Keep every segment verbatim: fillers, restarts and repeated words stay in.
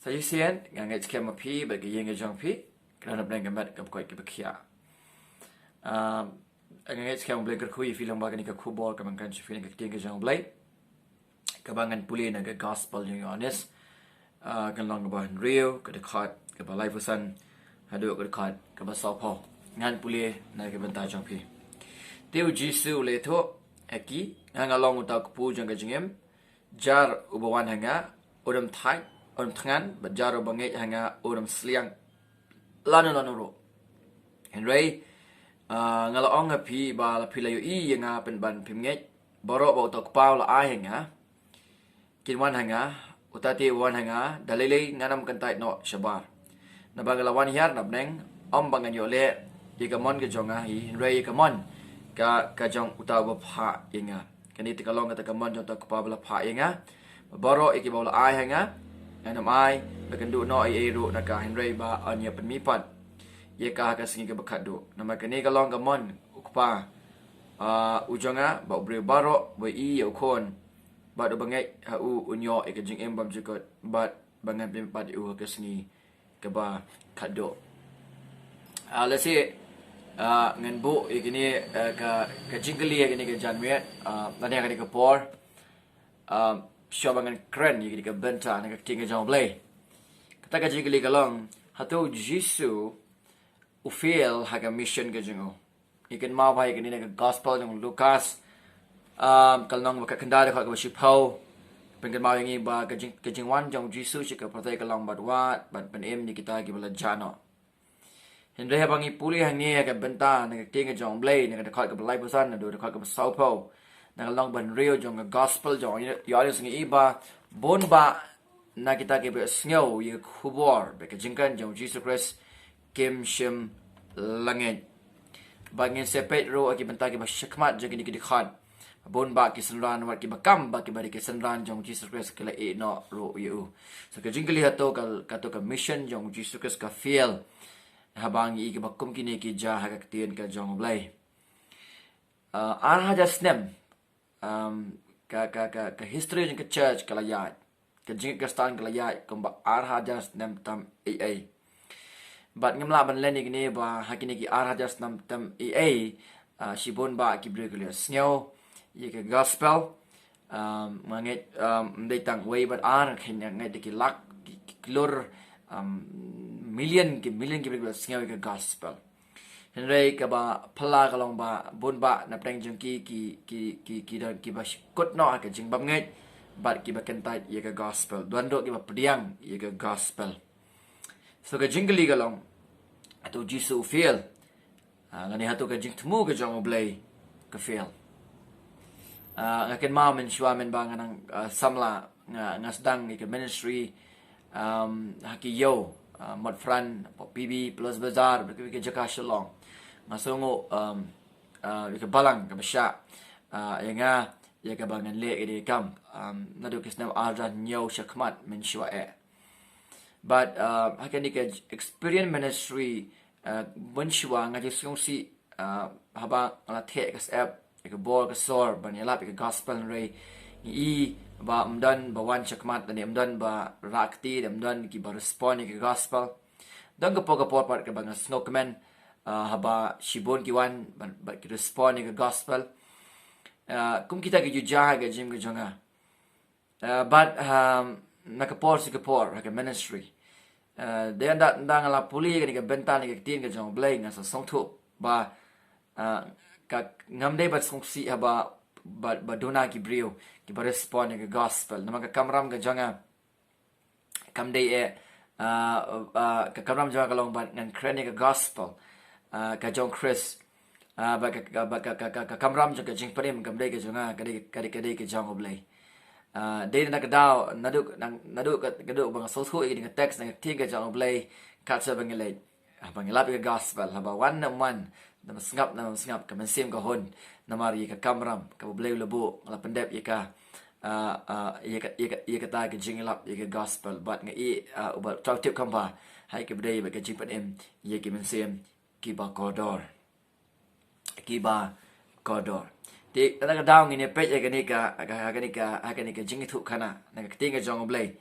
Sa shisien nga ngeit skhem ma phi bad ka ïing ka jong phi ka don hapdeng ka met kaba koit kaba khiah. Nga ngeit skhem U Blei un kyrkhu ïa phi lyngba kane ka khubor kaba ngan kren sha phi na ka ktien ka jong U Blei, kaba ngan pule na ka Gospel jong u Ïoannis, ka lynnong kaba hynriew, ka dkhot kaba laiphew san haduh ka dkhot kaba sawphew. Ngan pule na ka bynta jong phi. Te U Jisu u la ïathuh ha ki, Nga nga long uta u kpu jong ka jingim. Jar uba wan ha nga um thait, um thngan, bad jar uba ngeit ha nga um sliang lano lano ruh. Hynrei nga la ong ha phi ba la phi la ïohi ïa nga pynban phim ngeit. Baroh ba uta u Kpa u la ai ha nga kin wan ha nga, uta te u wan ha nga, da lei lei ngan ym kyntait noh shabar. Naba nga la wan hiar na bneng, ym ba ngan ïoh leh ïa ka mon ka jong nga hi, hynrei ïa ka mon ka ka jong uta uba phah ïa nga. Kane te ka long kata ka mon jong uta u Kpa ba la phah ïa nga. Baroh ïa kiba u la ai ha nga, ngan ym ai ba kin duh noh ei ei ruh na ka, hynrei ba yn ïa pynmih pat ïa ka ha ka sngi kaba khatduh. Namar kane ka long ka mon u Kpa u jong nga, ba u briew baroh ba ïohi ïa u Khun bad uba ngeit ha u un ïoh ïa ka jingim bymjukut, bad ba ngan pynmih pat ïa u ha ka sngi kaba khatduh. Lehse ngan buh ïa kane ka jingkylli ha kane ka janmiet, lane ha kane ka por, shuwa ba ngan kren ïa kane ka bynta na ka ktien ka jong U Blei. Kata ka jingkylli ka long, hato U Jisu u fail ha ka mission ka jong u? Ngi kynmaw bha ïa kane na ka Gospel jong u Lukas, ka lynnong ba khatkhyndai, dkhot kaba shiphew. Pynkynmaw ïa ngi ba ka jingwan jong U Jisu sha ka pyrthei ka long ban wad bad pynim ïa kita kiba la jah noh. Hynrei haba ngi pule hangne ha ka bynta na ka ktien ka jong U Blei, na ka dkhot kaba laiphew san haduh dkhot kaba sawphew, na ka lynnong ba hynriew jong ka Gospel jong u Ïoannis, ngi ïohi ba bun bah na kita kiba ïohsngew ïa ka khubor bad ka jingkren jong U Jisu Khrist kim shym la ngeit. Bad ngin sa peit ruh ha ki bynta kiba shakhmat jong kine ki dkhot, bun bah ki synran wat kiba kam bad kiba dei ki synran jong U Jisu Khrist ki la ïeh noh ruh ïa u. So ka jingkylli, hato ka, hato ka mission jong U Jisu Khrist ka fail haba ngi ïohi ba kum kine ki jia ha ka ktien ka jong U Blei? Ar hajar snem ka, ka, ka history jong ka church ka la ïaid, ka jingngeit Khristan ka la ïaid kumba ar hajar snem tam ei ei. Bad ngim lah ban len ïa kine ba ha kine ki ar hajar snem tam ei ei, shibun bah ki briew ki la ïohsngew ïa ka Gospel. Nga ngeit ym dei tang wei bad ar, nga ngeit da ki lak, ki klur, million, ki million ki briew ki la ïohsngew ïa ka Gospel. Hynrei kaba phylla ka long ba bun bah na pdeng jong ki, ki, ki, ki, ki don kiba kut noh ha ka jingbymngeit bad kiba kyntait ïa ka Gospel. Don ruh kiba pdiang ïa ka Gospel. So ka jingkylli ka long, hato U Jisu u fail? Lane hato ka jingthmu ka jong U Blei ka fail? Nga kynmaw mynshuwa mynba nga nang samla, nga, nga sdang ïa ka ministry ha ki ïew Motphran, P B, Plus Bazar, bad ki jaka Shillong. Nga sngewnguh ïa ka balang kaba shah ïa nga ïa kaba ngan leh ïa kane ka kam naduh ki snem ar hajar hynñiew shakhmat mynshuwa eh. Bad ha kane ka Experience Ministry, mynshuwa nga ju sngewsih haba nga la theh ka syep ïa ka bor ka sor ban ïalap ïa ka Gospel, hynrei ngi i ba ym don ba wan shakhmat, lane ym don ba rah kti, ym don kiba respond ïa ka Gospel. Don ka por ka por pat kaba nga sngewkmen haba shibun ki wan bad, bad ki respond ïa ka Gospel. Kum kita ki ju jia ha ka jingim ka jong nga. Bad na ka por sha ka por ha ka ministry, dei hynda, hynda nga la pule ïa kane ka bynta na ka ktien ka jong U Blei, nga sa sngewthuh ba ka, ngam dei ban sngewsih haba ba, ba duna ki briew kiba respond ïa ka Gospel. Namar ka kamram ka jong nga kam dei eh, ka kamram jong nga ka long ban ngan kren ïa ka Gospel ka jong Khrist. Bad ka, ka, ka kamram jong ka jingpynim kam dei ka jong nga, ka dei, ka dei, ka dei ka jong U Blei. Dei na ka daw naduh, naduh ka, naduh ba nga sngewthuh ïa kane ka text na ka ktien ka jong U Blei, kat sa ba ngi leit, haba ngi lap ïa ka Gospel, haba wan ne ym wan, namar sngap ne ym sngap, ka mynsiem ka hun namar ïa ka kamram kaba U Blei u la buh, nga la pyndep ïa ka, ïa ka, ïa ka, ïa kata ka jingïalap ïa ka Gospel. Bad nga i uba thaw tip kham bha ha kaba dei bad ka jingpynim ïa ki mynsiem kiba kordor, kiba kordor. Te na ka daw ngin ïa peit ha kane ka, ha kane ka, ha kane ka jingïathuhkhana na ka ktien ka jong U Blei.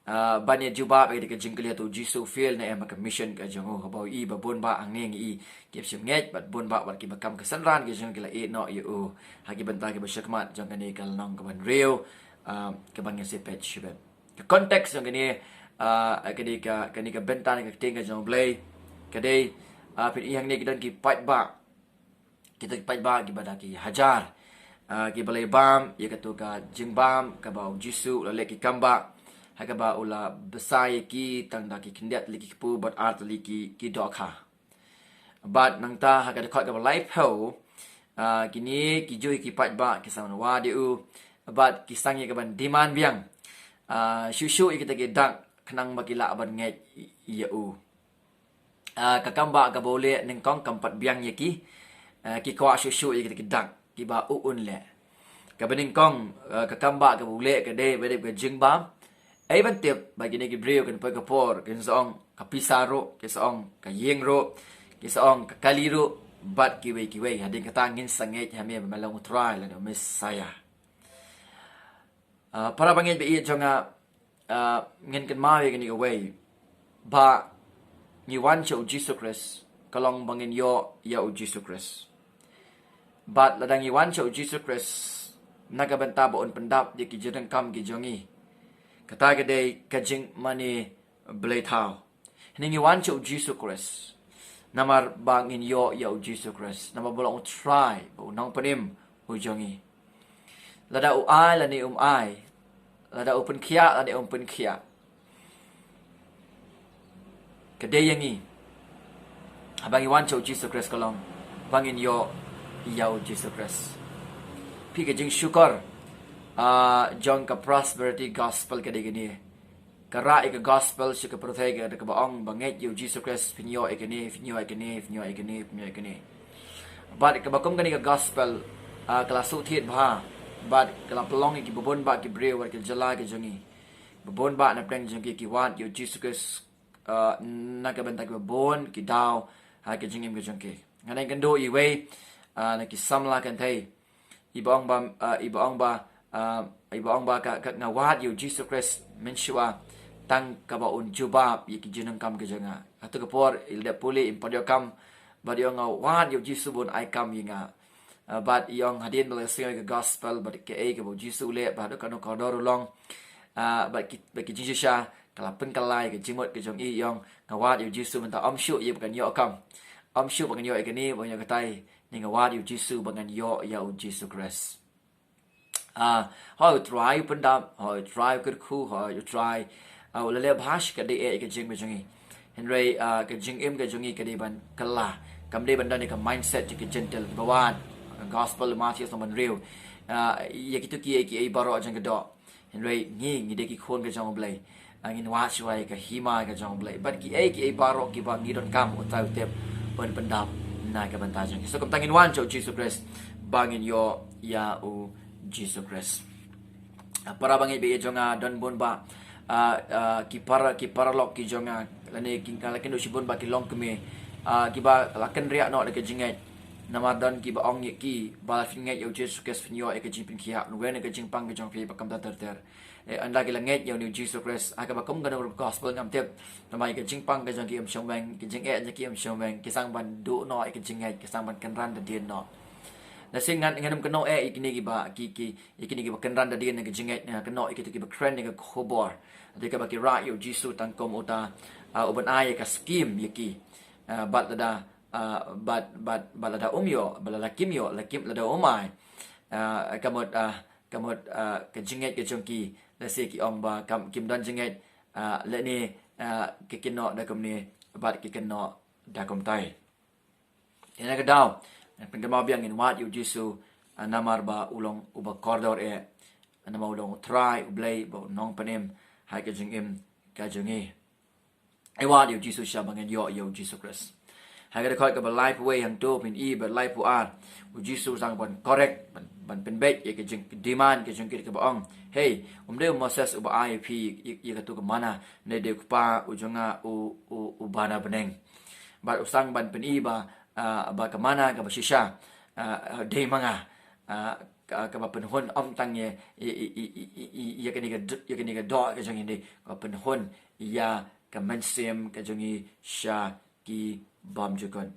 Ah, ban ïa jubab ïa ka jingkylli, to u Jisu u fail ne em ha ka mission ka jong u, haba u i ba bun bah hangne ngi i kim shym ngeit, bad bun bah bad kiba kam ka synran ka jong u ki la ïeh noh ïa u ha ki bynta kiba shakhmat jong kane ka lynnong kaba hynriew, ah, kaba ngin sa peit shibit. Ka context jong kane, ah, kane ka, kane ka bynta ne ka ktien ka jong U Blei ka dei, ah, phin i hangne ki don ki paidbah, kita ki paidbah kiba da ki hajar, ah, kiba la bam ïa kato ka jingbam kaba u Jisu u la leh ki kam bah, ha kaba u la bsa ïa ki tang da ki khyndiat tylli ki kpu bad ar tylli ki, ki dohkha. Bad nangta ha ka dkhot kaba laiphew, ah, kine ki juh ki paidbah ki sa wan wad ïa u bad ki sdang ïa ka ban demand biang, ah, shuh shuh ïa kita ki dak khnang ba ki lah ban ngeit ïa u. Ah, ka kam bah kaba u leh nyngkong kam pat biang ïa ki, ah, ki kwah shuh shuh ïa kita ki dak kiba u un leh. Kaba nyngkong, ah, ka kam bah kaba u leh ka dei ba dei ka jingbam. Ai ban tip ba kine ki briew kan poi ka por, kin sa ong ka pisa ruh, kin sa ong ka ïing ruh, kin sa ong ka kali ruh, bad kiwei kiwei. Hadien kata ngin sa ngeit ha me ba me long u Trai lane u Messiah. Ah, para bangeit ba ïeit jong nga, ah, ngin kynmaw ïa kane kawei, ba ngi wan sha u Jisu Khrist ka long ba ngin ïoh ïa u Jisu Khrist. Bad lada ngi wan sha u Jisu Khrist na ka bynta ba un pyndap ïa ki jingdonkam ki jong ngi, kata ka dei ka jingmane bleithaw. Hangne ngi wan sha u Jisu Khrist namar ba ngin ïoh ïa u Jisu Khrist, namar ba u long u Trai, ba u nongpynim u jong ngi. Lada u ai lane um ai, lada u pynkhiah lane um pynkhiah, ka dei ïa ngi. Haba ngi wan sha u Jisu Khrist ka long ba ngin ïoh ïa u Jisu Khrist. Phi, ka jingshukor, ah, jong ka prosperity gospel ka dei kane. Ka rah ïa ka gospel sha ka pyrthei ka, kaba ong ba ngeit ïa u Jisu Khrist phin ïoh ïa kane, phin ïoh ïa kane, phin ïoh ïa kane, phin ïoh ïa kane. Bad kaba kum kane ka gospel, ah, ka la shu thied bha bad ka la pynlong ïa kiba bun bah ki briew bad ki jylla ki jong ngi. Ba bun bah na pdeng jong ki ki wad ïa u Jisu Khrist, ah, na ka bynta kiba bun ki daw ha ka jingim ka jong ki. Ngan ïakynduh iwei, ah, na ki samla kynthei. Iba ong ba, ah, iba ong ba, ah, iba ong ba ka, ka nga wad ïa u Jisu Khrist mynshuwa tang kaba un jubab ïa ki jingdonkam ki jong nga. Hato ka por i la dep pule, im pat ïoh kam, bad i ong nga wad ïa u Jisu ba un ai kam ïa nga. Ah, bad i ong hadien ba la sngewthuh ïa ka gospel bad kaei kaba u Jisu u leh bad haduh katno kordor u long, ah, bad ki, bad ki jingshisha ka la pynkylla ïa ka jingmut ka jong i, i ong nga wad ïa u Jisu mynta, ym shuh ïa ba kan ïoh kam. Ym shuh ba kan ïoh ïa kane, ba kan ïoh katai. Nga wad ïa u Jisu ba ngan ïoh ïa u Jisu Khrist. Ah, hooid u Trai u pyndap, hooid u Trai u kyrkhu, hooid u Trai, ah, u la leh bha shi katdei ïa ka jingim ka jong ngi. Hynrei, ah, ka jingim ka jong ngi ka dei ban kylla. Kam dei ban don ïa ka mindset jong ki Jentil kiba wad. Gospel Mathaios lynnong ba hynriew. Ah, ïa kito kiei kiei baroh jong ka doh. Hynrei ngi, ngi dei ki khun ka jong U Blei. Ah, ngin wad shuwa ïa ka hima ka jong U Blei. Bad kiei kiei baroh kiba ngi donkam, u Trai u tip un pyndap na ka bynta jong ngi. So kumta ngin wan sha u Jisu Khrist ba ngin ïoh ïa u Jisu Khrist. Ah, para bangeit ba ïeit jong nga, don bun bah, ah, ah, ki para, ki paralok ki jong nga, lane ki, nga la kynduh shibun bah ki longkmie, ah, kiba la kynriah noh da ka jingngeit. Namar don kiba ong ïa ki ba lada phin ngeit ïa u Jisu Khrist phin ïoh ïa ka jingpynkhiah, un wan na ka jingpang ka jong phi ba kumta ter ter. Eh, ynda ki la ngeit ïa une u Jisu Khrist, ha kaba kum kano ruh ka gospel ngam tip. Namar ïa ka jingpang ka jong ki ym shym weng, ka jingeh jong ki ym shym weng, ki sdang ban duh noh ïa ka jingngeit, ki sdang ban kynran da dien noh. Lehse ngan, ngan ym kynnoh eh ïa kine kiba, ki, ki, ïa kine kiba kynran da dien na ka jingngeit, ngan kynnoh ïa kito kiba kren ïa ka khubor. Te kaba ki rah ïa u Jisu tang kum uta, ah, uban ai ïa ka skim ïa ki. Ah, bad lada, ah, bad, bad, bad lada um ïoh, bad lada kim ïoh, lada kim, lada um ai. Ah, ka mut, ah, ka mut, ah, ka jingngeit ka jong ki, lehse ki ong ba kam, kim don jingngeit, ah, lane, ah, ki kynnoh da kumne, bad ki kynnoh da kumtai. Ïa kane ka daw, ngan pynkynmaw biang, ngin wad ïa u Jisu, ah, namar ba u long uba kordor eh, namar u long u Trai, U Blei, ba u nongpynim ha ka jingim ka jong ngi. Ai wad ïa u Jisu shisha ba ngin ïoh ïa u Jisu Khrist. Ha ka dkhot kaba laiphew wei hangto phin i bad laiphew ar, u Jisu u sdang ban correct, ban, ban pynbeit ïa ka jing, demand ka jong ki kaba ong, hei, ym dei u Moses uba ai ïa phi ïa, ïa kato ka manna, ne dei u Kpa u jong nga u, u, uba na bneng. Bad u sdang ban pyni ba, ah, ba ka manna kaba shisha, ah, dei ma nga. Ah, ka, kaba pynhun ym tang ïa, ïa, ïa, ïa, ïa, ïa kane ka d-, ïa kane ka doh ka jong ngi, dei kaba pynhun ïa ka mynsiem ka jong ngi sha ki bymjukut.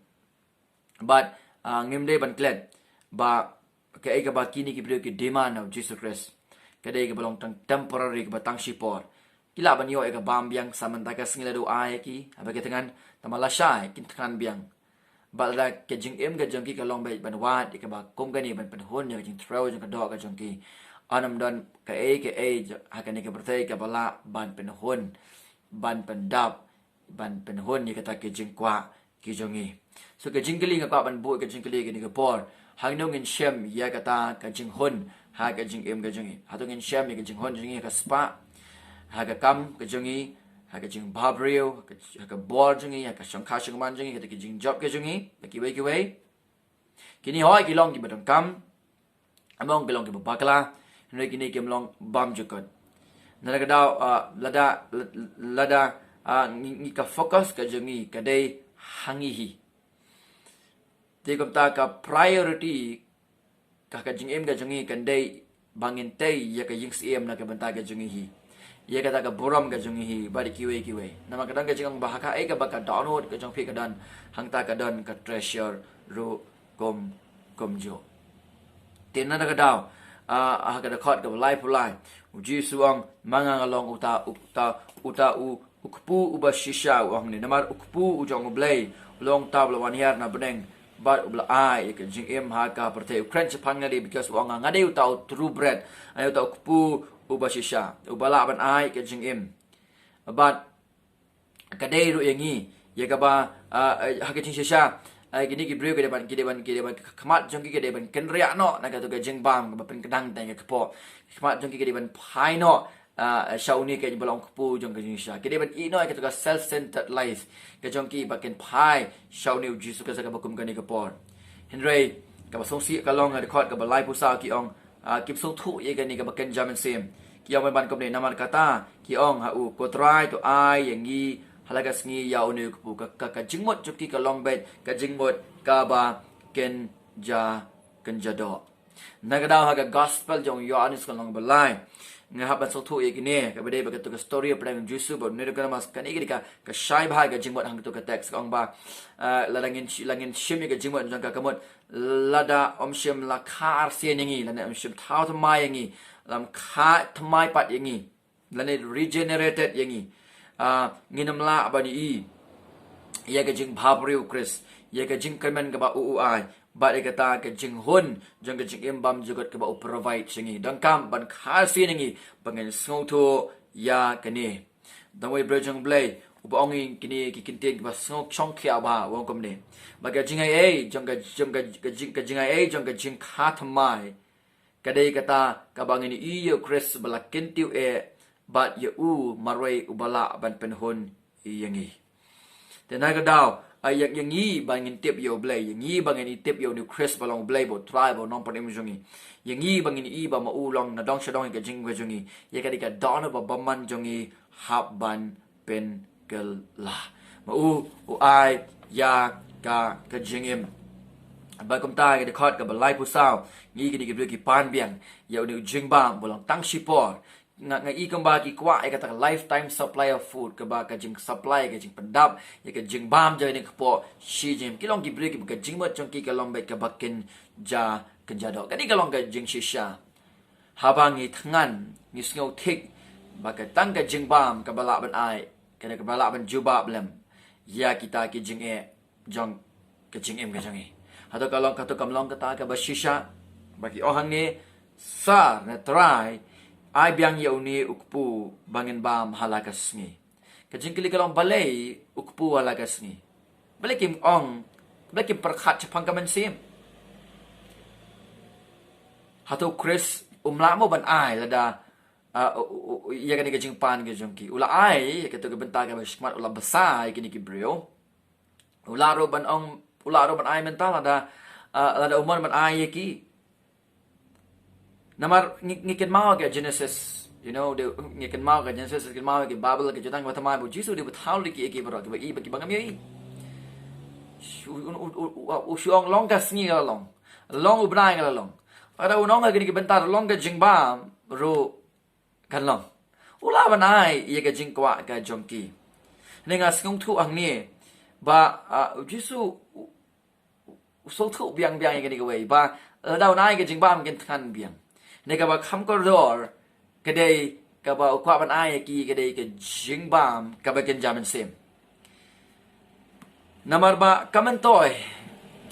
Bad, ah, ngim dei ban klet ba kaei kaba kine ki briew ki demand na u Jisu Khrist ka dei kaba long tang temporary, kaba tang shipor. Ki lah ban ïoh ïa ka bam biang sa mynta ka sngi lada u ai ïa ki, haba ki thngan, tangba lashai kin thngan biang. Bad lada ka jingim ka jong ki ka long beit ban wad ïa kaba kum kane, ban pynhun ïa ka jingtrew jong ka doh ka jong ki, yn ym don kaei kaei ha kane ka pyrthei kaba lah ban pynhun, ban pyndap, ban pynhun ïa kata ka jingkwah ka jong ngi. So ka jingkylli nga kwah ban buh, ka jingkylli kane ka por, hangno ngin shem ïa kata ka jinghun ha ka jingim ka jong ngi? Hato ngin shem ïa ka jinghun jong ngi ha ka spah, ha ka kam ka jong ngi, ha ka jingbhabriew, ha ka, ha ka bor jong ngi, ha ka shongkha shongman jong ngi, ha kata ka jingjop ka jong ngi, ha kiwei kiwei? Kine hooid ki long kiba donkam, ym long ki long kiba bakla, hynrei kine kim long bymjukut. Na kata ka daw, ah, lada, lada, ah, ngi, ngi, ka focus ka jong ngi ka dei ha ngi hi, te kumta ka priority ka, ka jingim ka jong ngi kan dei ba ngin tei ïa ka ïing syiem na ka bynta ka jong ngi hi, ïa kata ka burom ka jong ngi hi, bad kiwei kiwei. Namar ka don ka jingong ba ha kaei kaba ka dohnud ka jong phi ka don, hangta ka don ka treasure ruh kum, kumjuh. Te na kata ka daw, ah, ha ka dkhot kaba laiphew lai, u Jisu u ong, ma nga nga long uta, uta, uta u, u kpu uba shisha, u ong ne. Namar u kpu u jong U Blei u long uta uba la wan hiar na bneng bad uba la ai ïa ka jingim ha ka pyrthei. U kren shaphang nga de, because u ong, nga dei uta u true bread, nga dei uta u kpu uba shisha, uba lah ban ai ïa ka jingim. Bad ka dei ruh ïa ngi ïa kaba, ah, eh, ha ka jingshisha, eh, kine ki briew ki dei ban, ki dei ban, ki dei ban, ka khmat jong ki ka dei ban kynriah noh na kato ka jingbam kaba pynkdang tang ïa ka kpoh. Ka khmat jong ki ka dei ban phai noh, ah, sha une kaba long u kpu jong ka jingshisha. Ki dei ban ïeh noh ïa kato ka self-centered life ka jong ki, ba kin phai sha une u Jisu Khrist kaba kum kane ka por. Hynrei kaba sngewsih ka long ha dkhot kaba laiphew saw, ki ong, ah, kim sngewthuh ïa kane kaba kynja mynsiem. Ki ong ban kumne, namar kata ki ong ha u, ko Trai, to ai ïa ngi ha la ka sngi ïa une u kpu. Ka, ka, ka jingmut jong ki ka long beit ka jingmut kaba kynja, kynja doh. Na kata ka daw ha ka gospel jong u Ïoannis ka lynnong ba lai, nga hap ban sngewthuh ïa kine, kaba dei ba kato ka story hapdeng u Jisu bad u Nicodemus. Kane ka dei ka, ka shai bha ka jingmut hangto ka text, ka ong ba, ah, lada ngin shi-, lada ngin shim ïa ka jingmut jong ka, ka mut lada ym shym la kha arsien ïa ngi, lada ym shym thaw thymmai ïa ngi, lada ym kha thymmai pat ïa ngi, lane regenerated ïa ngi, ah, ngin ym lah ban ïohi ïa ka jingbhabriew u Khrist, ïa ka jingkyrmen kaba u, u ai, bad ïa kata ka jinghun jong ka jingim bymjukut kaba u provide sha ngi. Donkam ban kha arsien ïa ngi ba ngin sngewthuh ïa kane. Dang wei briew jong U Blei uba ong ïa kine ki kyntien kiba sngew shongkhiah bha, u ong kumne, ba ka jingai ei jong ka, jong ka, ka jing, ka jingai ei jong ka jingkha thymmai ka dei kata kaba ngin ïohi ïa u Khrist ba la kyntiew eh, bad ïa u marwei uba lah ban pynhun ïa ngi. Te na kata ka daw, ah, ïa, ïa ngi ba ngin tip ïa U Blei, ïa ngi ba ngin tip ïa une u Khrist ba long U Blei, ba u Trai, ba u Nongpynim jong ngi, ïa ngi ba ngin ïohi ba ma u long na dong sha dong ïa ka jingim ka jong ngi, ïa ka dei ka dohnud ba bymman jong ngi hap ban pynkylla. Ma u, u ai ïa ka, ka jingim. Bad kumta ha ka dkhot kaba laiphew saw, ngi kine ki briew ki pan biang ïa une u jingbam ba long tang shipor. Nga, nga i kumba ki kwah ïa kata ka lifetime supply of food, kaba ka jingsupply, ka jingpyndap ïa ka jingbam jong kane ka kpoh shi jingim. Ki long ki briew kiba ka jingmut jong ki ka long beit kaba kynja, kynja doh. Kane ka long ka jingshisha. Haba ngi thngan, ngi sngew thik ba ka tang ka jingbam kaba lah ban ai, kane kaba lah ban jubab lem ïa kita ki jingeh jong ka jingim ka jong ngi. Hato ka long, hato kam long kata kaba shisha ba ki ong hangne, Sir, ne Trai, ai biang ïa une u kpu ba ngin bam ha la ka sngi. Ka jingkylli ka long, balei u kpu ha la ka sngi? Balei kim ong, balei kim pyrkhat shaphang ka mynsiem? Hato u Khrist um lah mo ban ai lada, ah, u, u, u, ïa kane ka jingpan ka jong ki? U la ai ïa kato ka bynta kaba shakhmat, u la bsa ïa kine ki briew. U la ruh ban ong, u la ruh ban ai mynta lada, ah, lada u mon ban ai ïa ki. Namar ngi, ngi kynmaw ka Genesis, you know, de, ngi kynmaw ka Genesis, kynmaw ka Baibl, ka jutang ba thymmai ba u Jisu u dei ba thaw ïa ki, ïa ki baroh, kiba i bad kiba ngam i. Shu, u, u, u, u, u shu ong long ka sngi ka la long. Long u bnai ka la long. Lada u ong ha kane ka bynta ruh long ka jingbam ruh kan long. U lah ban ai ïa ka jingkwah ka jong ki. Hynrei nga sngewthuh hangne ba, ah, u Jisu u, u sngewthuh biang biang ïa kane kawei ba lada un ai ka jingbam kin thngan biang. Hynrei kaba kham kordor ka dei kaba u kwah ban ai ïa ki ka dei ka jingbam kaba kynja mynsiem. Namar ba ka myntoi,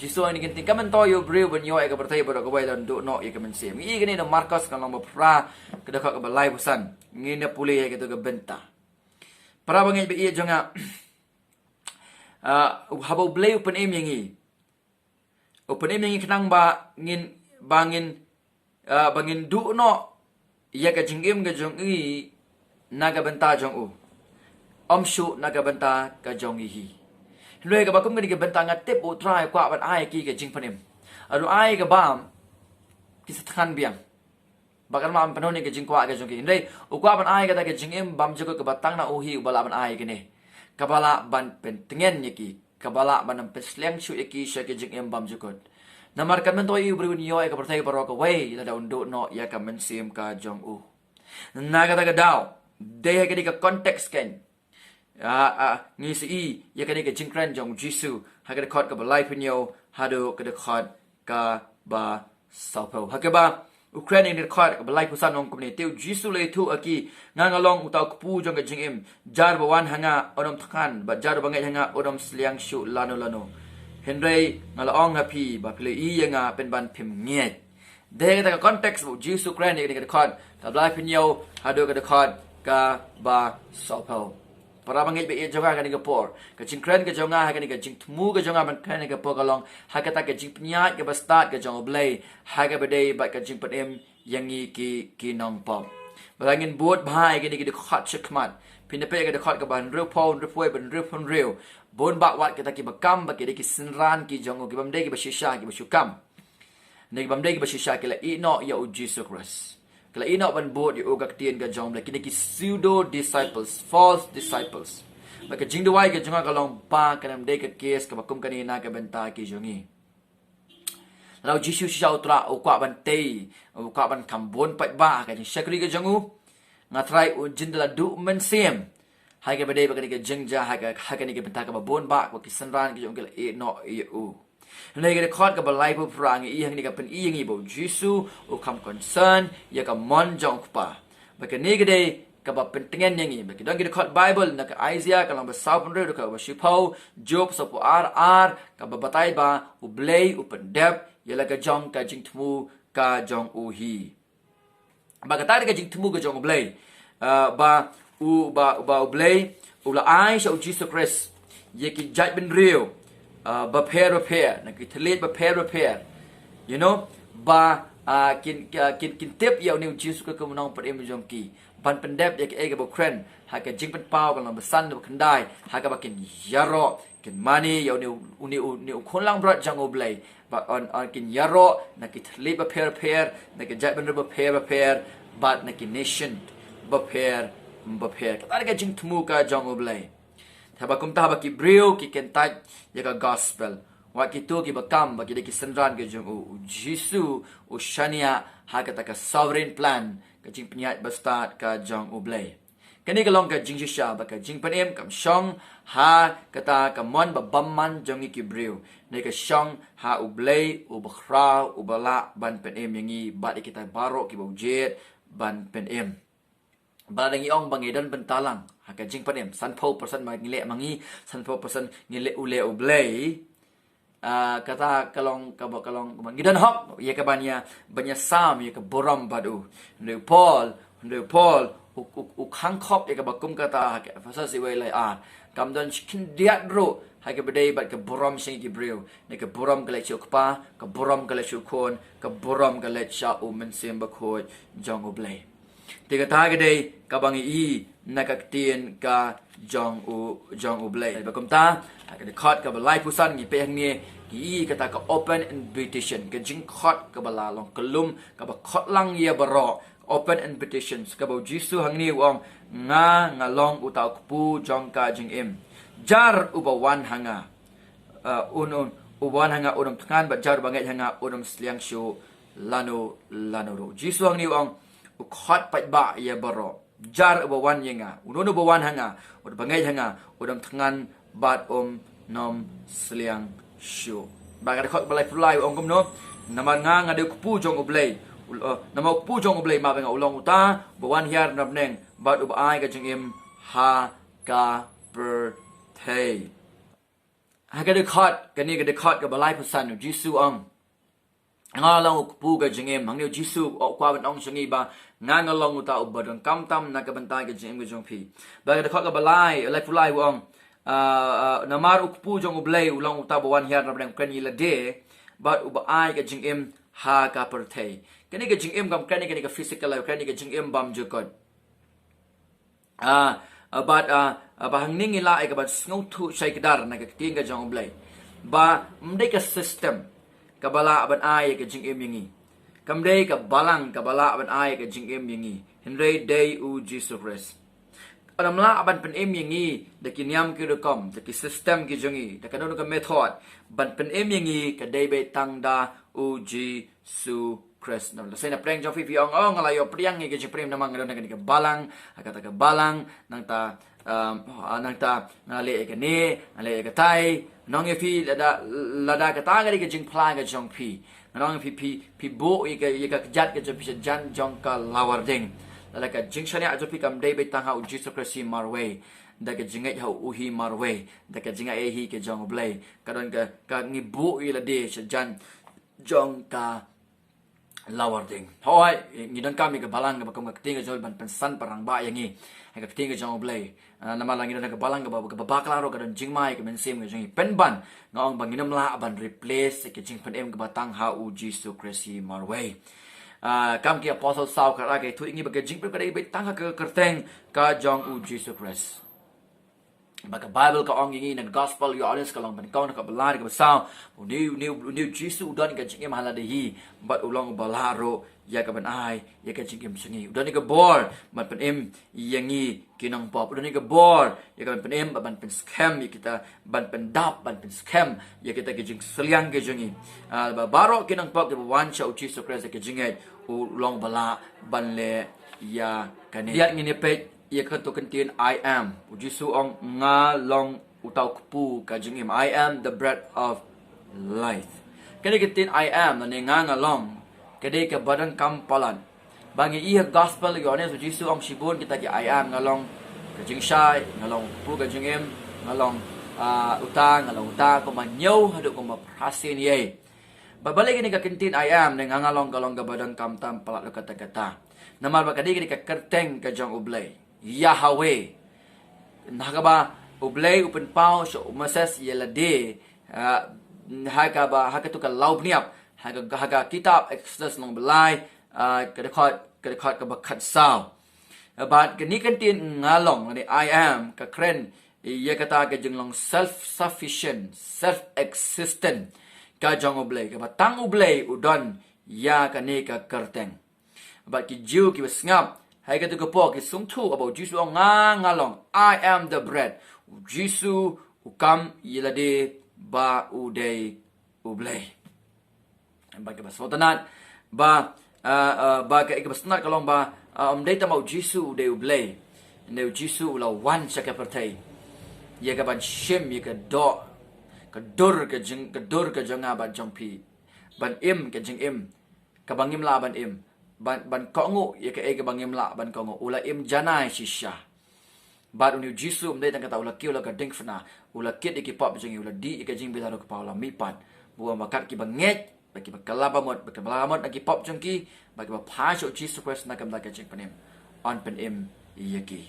Jisu ong ha kane ka ktien, ka myntoi ïa u briew ban ïoh ïa ka pyrthei baroh kawei lada un duh noh ïa ka mynsiem. Ngi ïohi kane na Markos ka lynnong ba phra ka dkhot kaba laiphew san. Ngin ïa pule ïa kata ka bynta. Para bangeit ba ïeit jong nga, ah, haba u Blei u pynim ïa ngi, u pynim ïa ngi khnang ba ngin, ba ngin, ah, ba ngin duh noh ïa ka jingim ka jong i na ka bynta jong u, ym shuh na ka bynta ka jong i hi. Hynrei kaba kum kane ka bynta nga tip u Trai u kwah ban ai ïa ki ka jingpynim. Lada u ai ka bam, ki sa thngan biang. Ba kan ym pynhun ïa ka jingkwah ka jong ki. Hynrei u kwah ban ai kata ka jingim bymjukut kaba tang na u hi uba lah ban ai kane. Kaba lah ban pyntngen ïa ki, kaba lah ban ym pynsliang shuh ïa ki sha ka jingim bymjukut. Namar ka myntoi ïa u briew un ïoh ïa ka pyrthei baroh kawei lada un duh noh ïa ka mynsiem ka jong u. Na kata ka daw, dei ha kane ka context kein, ah, ah, ngi sa i ïa kane ka jingkren jong u Jisu ha ka dkhot kaba laiphew hynñiew haduh ka dkhot kaba sawphew. Ha kaba u kren ïa kane ka dkhot kaba laiphew san u ong kumne: Te u Jisu u la ïathuh ha ki, nga nga long uta u kpu jong ka jingim. Jar ba wan ha nga un ym thngan, bad jar ba ngeit ha nga un ym sliang shuh lano lano. Hynrei nga la ong ha phi ba phi la i ïa nga pynban phim ngeit. Dei ha kata ka context ba u Jisu u kren ïa kane ka dkhot kaba laiphew hynñiew haduh ka dkhot kaba sawphew. Para bangeit ba ïeit jong nga ha kane ka por, ka jingkren ka jong nga ha kane ka jingthmu ka jong nga ban kren ha kane ka por ka long ha kata ka jingpynïaid kaba stad ka jong u Blei, ha kaba dei bad ka jingpynim ïa ngi ki, ki nongpop. Ba la ngin bud bha ïa kine ki dkhot shakhmat, phin da peit ïa ka dkhot kaba hynriewphew, hynriewphew wei bad hynriewphew hynriew. Bun bah wat kita kiba kam ba ki dei ki synran ki jong u, kibym dei kiba shisha, kiba shu kam. Ne kibym dei kiba shisha ki la ïeh noh ïa u Jisu Khrist. Ki la ïeh noh ban bud ïa u ha ka ktien ka jong u Blei. Kine ki pseudo disciples, false disciples. Bad ka jingduwai ka jong nga ka long ba kan ym dei ka case kaba kum kane na ka bynta ki jong ngi. Lada u Jisu shisha u Trai u kwah ban tei, u kwah ban kham bun paidbah ha ka jingshakri ka jong u, nga trai un jin da la duh mynsiem. Ha kaba dei bad kane ka jingjia, ha ka, ha kane ka bynta kaba bun bah, kaba ki synran ki jong u ki la ïeh noh ïa u. Hynrei ha ka dkhot kaba laiphew phra ngi i hangne ka pyni ïa ngi ba u Jisu u kham concern ïa ka mon jong u Kpa. Bad kane ka dei kaba pyntngen ïa ngi. Bad ki don ki dkhot Baibl na ka Isaiah ka lynnong ba sawphew hynriew dkhot kaba shiphew, Job sawphew ar ar, kaba batai ba u Blei u pyndep ïa la ka jong ka jingthmu ka jong u hi. Ba kata ka dei ka jingthmu ka jong u Blei. Ah, ba u, ba, ba u Blei u la ai sha u Jisu Khrist ïa ki jaitbynriew, ah, bapher bapher, na ki thylliej bapher bapher. You know, ba, ah, kin, ah, kin, kin tip ïa une u Jisu Khrist kum u nongpynim jong ki. Ban pyndep ïa kaei kaba u kren ha ka Jingpynpaw ka lynnong ba san, ba khyndai, ha kaba kin ïaroh, kin mane ïa une, une, une u khun langbrot jong u Blei. Ba yn, yn kin ïaroh na ki thylliej bapher bapher, na ki jaitbynriew bapher bapher, bad na ki nation bapher bapher. Kata ka dei ka jingthmu ka jong u Blei. Te haba kumta, haba ki briew ki kyntait ïa ka gospel, wat kito kiba kam ba ki dei ki synran ka jong u, u Jisu u shaniah ha kata ka sovereign plan, ka jingpynïaid bastad ka jong u Blei. Kane ka long ka jingshisha ba ka jingpynim kam shong ha kata ka mon ba bymman jong ngi ki briew. Ne ka shong ha u Blei uba khraw, uba lah ban pynim ïa ngi bad ïa kita baroh kiba u jied ban pynim. Ba lada ngi ong ba ngi don bynta lang ha ka jingpynim, sanphew percent ba ngi leh ma ngi, sanphew percent ngi leh u leh u Blei. Ah, kata ka long, kaba, ka long, kaba ngi don hok ïa ka ban ïa, ban ïasam ïa ka burom bad u. Hynrei u Paul, hynrei u Paul u, u, u khang khop ïa kaba kum kata ha ka Ephesos wei lai ar. Kam don shi khyndiat ruh ha kaba dei bad ka burom sha ngi ki briew. Ne ka burom ka leit sha u Kpa, ka burom ka leit sha u Khun, ka burom ka leit sha u Mynsiem Bakhuid jong u Blei. Te kata ka dei kaba ngi i na ka ktien ka jong u, jong u Blei. Bad kumta ha ka dkhot kaba laiphew san ngi peit hangne, ngi i kata ka open invitation, ka jingkhot kaba la long kyllum, kaba khot lang ïa baroh. Open invitation, kaba u Jisu hangne u ong, nga, nga long uta u kpu jong ka jingim. Jar uba wan ha nga, uh, un, un, uba wan ha nga un ym thngan, bad jar uba ngeit ha nga un ym sliang shuh lano lano ruh. Jisu hangne u ong, u khot paidbah ïa baroh. Jar uba wan ïa nga, uno uno uba wan ha nga, uba ngeit ha nga, u dang thngan bad um nym sliang shuh. Bad ka dkhot ba laiphew lai u ong kumno, namar nga nga dei u kpu jong U Blei. U, eh, namar u kpu jong U Blei map ïa nga, u long uta uba wan hiar na bneng bad uba ai ka jingim ha ka pyrthei. Ha ka dkhot, kane ka dkhot kaba laiphew san, u Jisu u ong, nga long u kpu ka jingim. Hangne u Jisu u kwah ban ong sha ngi ba nga nga long uta uba donkam tam na ka bynta ka jingim ka jong phi. Bad ka dkhot kaba lai, laiphew lai u ong, ah, ah, namar u kpu jong U Blei u long uta uba wan hiar na bneng, u kren ïa lade, bad uba ai ka jingim ha ka pyrthei. Kane ka jingim kam kren ïa kane ka physical life, kren ïa ka jingim bymjukut. Ah, ah, bad, ah, ah, ba hangne ngi lah ïa ka ban sngewthuh shai kdar na ka ktien ka jong U Blei. Ba ym dei ka system kaba lah ban ai ïa ka jingim ïa ngi. Kam dei ka balang kaba lah ban ai ïa ka jingim ïa ngi. Hynrei dei u Jisu Khrist. Ym lah ban pynim ïa ngi da ki niam ki rukom, da ki system ki jong ngi, da kano kano ka method ban pynim ïa ngi, ka dei beit tang da u Jisu Khrist. Namar lehse na pdeng jong phi phi ong, oh, nga la ïoh pdiang ïa ka jingpynim namar nga don ha kane ka balang, ha kata ka balang, nangta, um, ah, nangta nga leh ïa kane, nga leh ïa katai. Nong ïa phi lada, lada kata ka dei ka jingphla ka jong phi. Nga ong phi, phi, phi buh ïa ka, ïa ka kjat ka jong phi sha jan jong ka lawar ding. Lada ka jingshaniah jong phi kam dei beit tang ha u Jisu Khrist hi marwei, da ka jingngeit ha u hi marwei, da ka jingai hi ka jong U Blei, ka don ka, ka ngi buh ïa lade sha jan jong ka lawar ding. Hooid, ngi donkam ïa ka balang kaba kum ka ktien ka jong U Blei ban pynsan pynrangbah ïa ngi ha ka ktien ka jong U Blei. Ah, namar lada ngi don ka balang kaba, kaba bakla ruh, ka don jingma ïa ka mynsiem ka jong ngi. Pynban nga ong ba ngin ym lah ban replace ïa ka jingpynim kaba tang ha u Jisu Khrist hi marwei. Ah, Kam ki Apostol saw khatar ka ïathuh ïa ngi ba ka jingpynim ka dei beit tang ha ka kyrteng ka jong u Jisu Khrist. Ba ka Bible ka ong ïa ngi na ka Gospel Ïoannis ka lynnong ba nyngkong, na ka ba lai, na ka ba saw. Une u, une u, une u Jisu u don ka jingim ha lade hi, bad u long uba lah ruh ïa ka ban ai ïa ka jingim sha ngi. U don ïa ka bor ban pynim ïa ngi ki nongpop. U don ïa ka bor ïa ka ban pynim, ban pynskhem ïa kita, ban pyndap, ban pynskhem ïa kita ki jingsliang ki jong ngi. Ah, ba baroh ki nongpop kiba wan sha u Jisu Khrist da ka jingngeit, u long uba lah ban leh ïa kane. Ïa ngin ïa peit ïa kato ka ktien I am. U Jisu u ong, nga long uta u kpu ka jingim. I am the bread of life. Kane ka ktien I am, lane nga nga long, ka dei kaba donkam palat. Ba ngi i ha Gospel Ïoannis, u Jisu u ong shibun kita ki I am, nga long ka jingshai, nga long u kpu ka jingim, nga long, ah, uta, nga long uta, kumba hynñiew haduh kumba phra sien ïa. Ba balei kane ka ktien I am, ne nga nga long, ka long kaba donkam tam palat ruh katta katta. Namar ba ka dei, ka dei ka kyrteng ka jong U Blei, Yahweh. Na kaba U Blei u pynpaw sha u Moses ïa lade, ah, ha kaba, ha kato ka law bniap, ha ka, ha ka kitab Exodus lynnong ba lai, ah, ka dkhot, ka dkhot kaba khatsaw. Bad kane ka ktien nga long, lane I am, ka kren ïa kata ka jinglong self sufficient, self existent ka jong U Blei, kaba tang U Blei u don ïa kane ka kyrteng. Bad ki Jiw kiba sngap ha kato ka por ki sngewthuh ba u Jisu u ong, nga nga long, I am the bread. U Jisu u kam ïa lade ba u dei U Blei. Bad kaba sngewtynnat ba, ah, ah, ba ka, kaba sngewtynnat ka long ba, ah, ym dei tang ba u Jisu u dei U Blei. Hynrei u Jisu u la wan sha ka pyrthei ïa ka ban shim ïa ka doh, ka dur ka jing, ka dur ka jong nga bad jong phi, ban im ka jingim kaba ngim lah ban im, ban, ban kohnguh ïa kaei kaba ngim lah ban kohnguh. U la im janai shisha. Bad une u Jisu ym dei tang kata, u la kiew la ka diengphna, u la kit ïa ki pop jong ngi, u la dih ïa ka jingbitar ruh kpa, u la mihpat. Ba u ong ba kat kiba ngeit, ba kiba kylla bamut, ba kiba kylla bamut na ki pop jong ki, ba kiba phai sha u Jisu Khrist na ka bynta ka jingpynim, yn pynim ïa ki.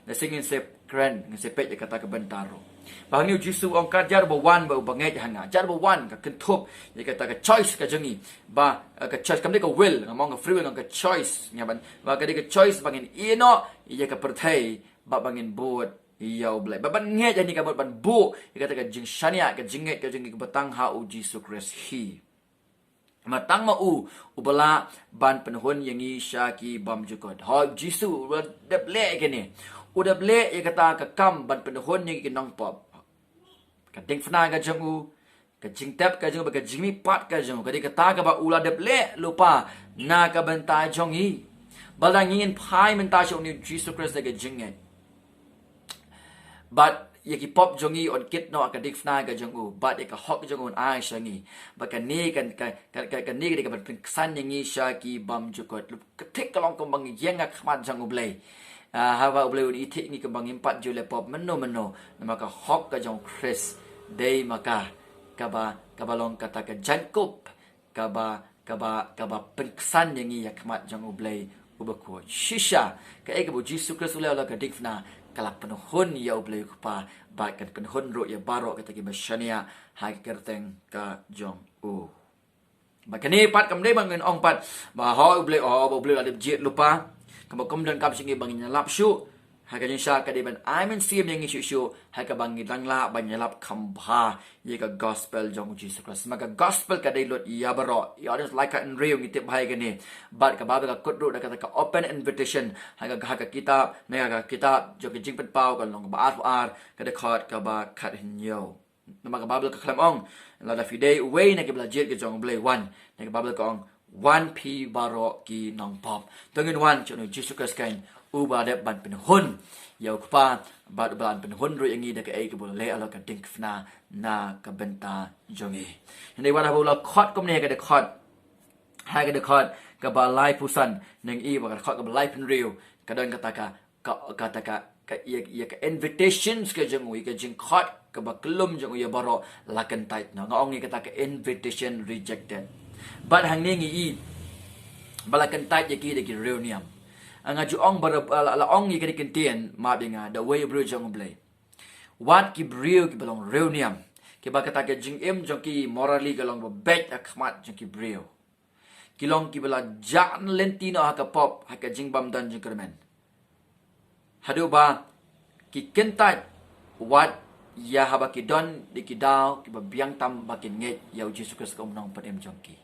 Lehse ngin sa kren, ngin sa peit ïa kata ka bynta ruh. Ba hangne u Jisu u ong, ka jar ba wan ba uba ngeit ha nga, jar ba wan, ka kynthup ïa kata ka choice ka jong ngi. Ba, eh, ka choice, kam dei ka will, ngam ong ka free will, nga ong ka choice, nga ban, ba ka dei ka choice ba ngin ïeh noh ïa ka pyrthei, ba, ba ngin bud ïa U Blei. Ba ban ngeit hangne ka mut ban buh ïa kata ka jingshaniah, ka jingngeit ka jong ngi kaba tang ha u Jisu Khrist hi. Ma tang ma u uba lah ban pynhun ïa ngi sha ki bymjukut. Hooid, u Jisu u la dep leh ïa kane. U dep leh ïa kata ka kam ban pynhun ïa ngi ki nongpop. Ka diengphna ka jong u, Ka jingtep ka jong u bad ka jingmihpat ka jong u ka dei kata kaba u la dep leh lypa na ka bynta jong ngi. Ba lada ngi ngin phai mynta sha une u Jisu Khrist da ka jingngeit, bad ïa ki pop jong ngi un kit noh ha ka diengphna ka jong u, bad ïa ka hok jong u un ai sha ngi. Bad kane kan, ka, ka, ka, kane ka dei kaban pynksan ïa ngi sha ki bymjukut. Ka thik ka long kumba ngi ïeng ha khmat jong U Blei. Ah, haba U Blei un ïathuh ïa ngi kumba ngim pat ju leh pop mynno mynno. Namar ka hok ka jong u Khrist dei ma ka kaba, kaba long kata ka jaiñkup kaba, kaba, kaba pynksan ïa ngi ha khmat jong U Blei uba khuid. Shisha, kaei kaba u Jisu Khrist u leh halor ka diengphna ka la pynhun ïa U Blei U Kpa, bad kan pynhun ruh ïa baroh kita kiba shaniah ha ka kyrteng ka jong u. Bad kane pat kam dei ba ngin ong pat ba ho U Blei, ho ba U Blei u la dep jied lypa. Kaba kum donkam sha ngi ba ngin ïalap shuh. Ha ka jingshisha ka dei ban ai mynsiem ïa ngi shuh shuh ha kaba ngi dang lah ban ïalap kham bha ïa ka gospel jong u Jisu Khrist. Ma ka gospel ka dei lut ïa baroh. Ïa, audience, lai khathynriew ngi tip bha ïa kane. Bad ka Baibl ka kut ruh da kata ka open invitation ha ka, ha ka kitab, na ka kitab jong ka Jingpynpaw ka lynnong kaba arphew ar, ka dkhot kaba khathynñiew. Namar ka Baibl ka khlem ong, lada phi dei uwei na kiba la jied ka jong U Blei, wan. Na ka Baibl ka ong, wan phi baroh ki nongpop. To ngin wan sha une u Jisu Khrist keiñ, uba dep ban pynhun ïa U Kpa, bad uba la pynhun ruh ïa ngi da kaei kaba u la leh halor ka diengphna na ka bynta jong ngi. Hynrei wat haba u la khot kumne ha ka dkhot, ha ka dkhot kaba laiphew san, ngi ïohi ba ka dkhot kaba laiphew hynriew ka don kata ka, ka, kata ka, ka, ïa, ïa ka invitations ka jong u, ïa ka jingkhot kaba kyllum jong u ïa baroh la kyntait noh. Nga ong ïa kata ka invitation rejected. Bad hangne ngi ïohi ba la kyntait ïa ki da ki riewniam. Nga ju ong ba la, la, la ong ïa kane ka ktien, map ïa nga, da uwei u briew jong U Blei. Wat ki briew kiba long riewniam, kiba kata ka jingim jong ki morally ka long ba beit ha khmat jong ki briew. Ki long kiba la jah lynti noh ha ka pop, ha ka jingbym don jingkyrmen. Haduh ba ki kyntait wat ïa haba ki don da ki daw kiba biang tam ba kin ngeit ïa u Jisu Khrist kum u nongpynim jong ki.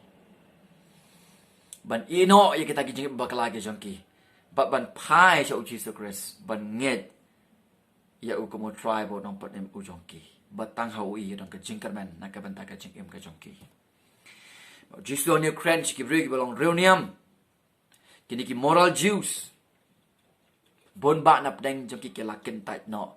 Ban ïeh noh ïa kita ki jingim bakla ki jong ki. Bad ban phai sha u Jisu Khrist, ban ngeit ïa u kum u Trai bad u nongpynim u jong ki. Bad tang ha u hi ka don ka jingkyrmen na ka bynta ka jingim ka jong ki. U Jisu u ong ïa u kren sha ki briew kiba long riewniam. Kine ki moral Jews, bun bah na pdeng jong ki ki la kyntait noh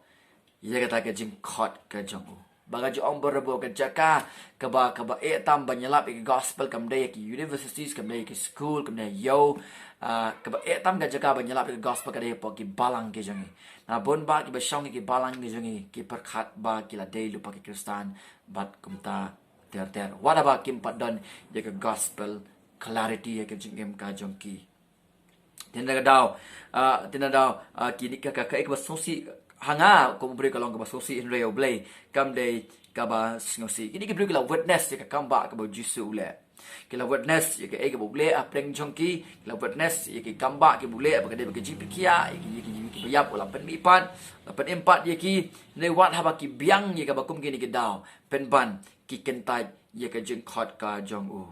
ïa kata ka jingkhot ka jong u. Ba nga ju ong barabor, ka jaka kaba, kaba eh tam ban ïalap ïa ka gospel kam dei ha ki universities, kam dei ha ki school, kam dei ha ïew. Ah, kaba eh tam ka jaka ban ïalap ïa ka gospel ka dei hapoh ki balang ki jong ngi. Na bun bah kiba shong ha ki balang ki jong ngi ki pyrkhat ba ki la dei lypa ki Khristan, bad kumta ter ter. Wat haba kim pat don ïa ka gospel clarity ha ka jingim ka jong ki. Te na ka daw, ah, te na ka daw, ah, kine ka, ka, kaei kaba sngewsih ha nga kum u briew ka long kaba sngewsih, hynrei ha U Blei kam dei kaba sngewsih. Kine ki briew ki la witness ïa ka kambah kaba u Jisu u leh. Ki la witness ïa kaei kaba u leh hapdeng jong ki. Ki la witness ïa ki kambah kiba u leh, ba ka dei ba ka jingpynkhiah ïa ki, ïa ki, ïa ki ba ïap, u la pynmihpat, u la pynim pat ïa ki. Hynrei wat haba ki biang ïa kaba kum kine ki daw, pynban ki kyntait ïa ka jingkhot ka jong u.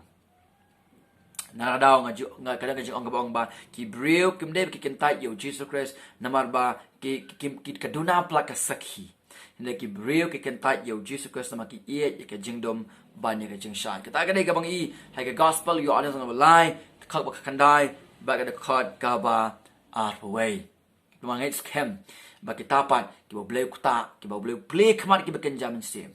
Na ka daw nga ju, nga, ka dang ka jingong kaba ong ba ki briew kim dei ba ki kyntait ïa u Jisu Khrist namar ba ki, ki, ki, ki, ka duna palat ka sakhi. Hynrei ki briew ki kyntait ïa u Jisu Khrist namar ki ïeit ïa ka jingdum ban ïa ka jingshai. Kata ka dei kaba ngi ïohi ha ka gospel u Ïoannis lynnong ba lai, dkhot ba khatkhyndai bad ka dkhot kaba arphew wei. Namar ngeit skhem ba kita pat kiba U Blei u ktah, kiba U Blei u plie khmat, kiba kynja mynsiem.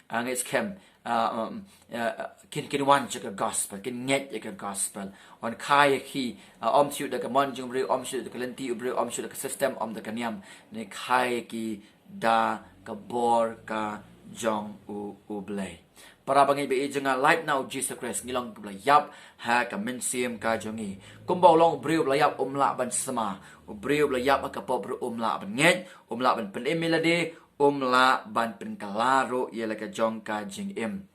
Ah, ngeit skhem, ah, um, ah, kin, kin wan sha ka gospel, kin ngeit ïa ka gospel. Yn kha ïa ki, ah, ym shuh da ka mon jong u briew, ym shuh da ka lynti u briew, ym shuh da ka system, ym da ka niam. Yn kha ïa ki da ka bor ka jong u, U Blei. Para bangeit ba ïeit jong nga, lait na u Jisu Khrist ngi long kiba la ïap ha ka mynsiem ka jong ngi. Kumba u long u briew ba la ïap um lah ban sma. U briew ba la ïap ha ka pop ruh um lah ban ngeit, um lah ban pynim ïa lade, um lah ban pynkylla ruh ïa la ka jong ka jingim.